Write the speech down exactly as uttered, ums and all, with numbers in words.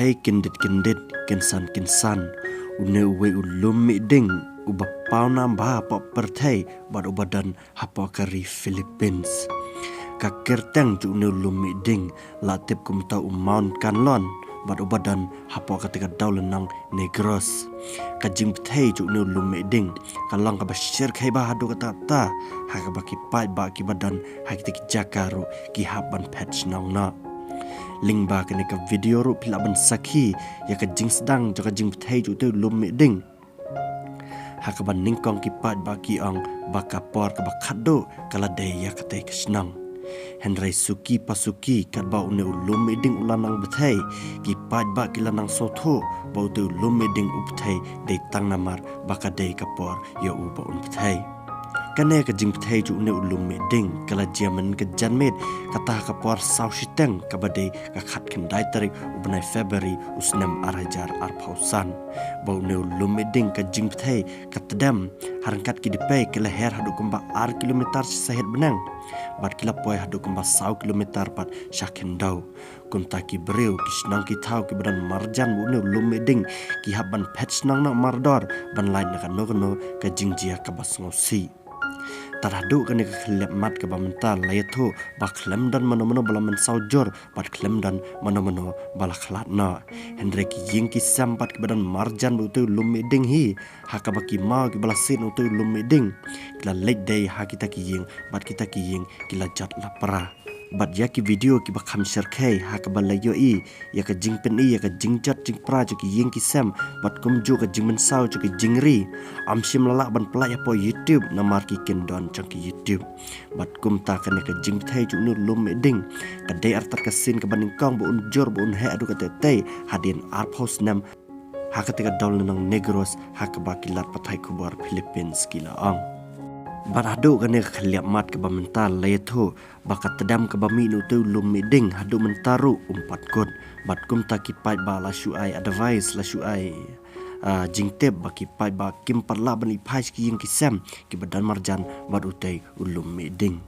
Hei kyndit kyndit, kynsan kynsan, une uwei u lum mihding uba pawnam bha hapoh pyrthei bad uba don hapoh ka ri Philippines. Ka kyrteng jong une u lum mihding la tip kum uta u Mount Kanlon bad uba don hapoh kata ka dawlynnong Negros. Ka jingpyrthei jong une u lum mihding ka long kaba shyrkhei bha haduh katta katta, ha kaba ki paidbah kiba don ha kita ki jaka ruh ki hap ban phet shnong noh. Lyngba kane ka video ruh phi lah ban sakhi ïa ka jingsdang jong ka jingpyrthei jong utei u lum mihding. Ha kaba nyngkong ki paidbah ki ong ba ka por kaba khatduh ka la dei ïa katei ka shnong. Hynrei suki pa suki, katba une u lum mihding u la nang pyrthei, ki paidbah ki la nang sngewthuh ba utei u lum mihding u pyrthei dei tang namar ba ka dei ka por ïa u ba un pyrthei. Kane ka jingpyrthei jong une u lum mihding ka la jia mynne ka janmiet, kata ha ka por saw shiteng kaba dei ka khatkhyndai tarik u bnai February u snem ar hajar arphew san. Ba une u lum mihding ka jingpyrthei ka tdem ha ryngkat ki dpei, ki la her haduh kumba ar kilometer sha sahit bneng bad ki la poi haduh kumba saw kilometer pat sha khyndew. Kumta ki briew, ki shnong ki thaw kiba don marjan bad une u lum mihding ki hap ban phet shnong noh mardor ban lait na kano kano ka jingjia kaba sngewsih. Tad haduh kane ka khyllipmat kaba mynta la ïathuh ba khlem don mano mano ba la mynsaw jur bad khlem don mano mano ba la khlad noh. Hynrei ki ïing ki sem pat kiba don marjan bad utei u lum mihding hi, ha kaba ki maw kiba la sien utei u lum mihding, ki la leit dei ha kita ki ïing bad kita ki ïing ki la jot lapra. Bad ïa ki video kiba kham shyrkhei ha kaba la ïohi ïa ka jingpyni ïa ka jingjot jingpra jong ki ïing ki sem bad kumjuh ka jingmynsaw jong ki jingri, ym shym la lah ban pynlait hapoh YouTube namar ki kyndon jong ki YouTube. Bad kumta kane ka jingpyrthei jong une u lum mihding ka dei artat ka sien kaba nyngkong ba un jur ba un heh haduh kattei hadien arphew snem ha katei ka dawlynnong Negros, ha kaba ki lad pathai khubor Philippines ki la ong. Bad haduh kane ka khyllipmat kaba mynta la ïathuh ba ka tdem kaba mih na utei u lum mihding haduh mynta ruh um pat kut. Bad kumta ki paidbah la shu ai advice, la shu ai, ah, jingtip ba ki paidbah kim pat lah ban leit phai sha ki ïing ki sem kiba don marjan bad utei u lum mihding.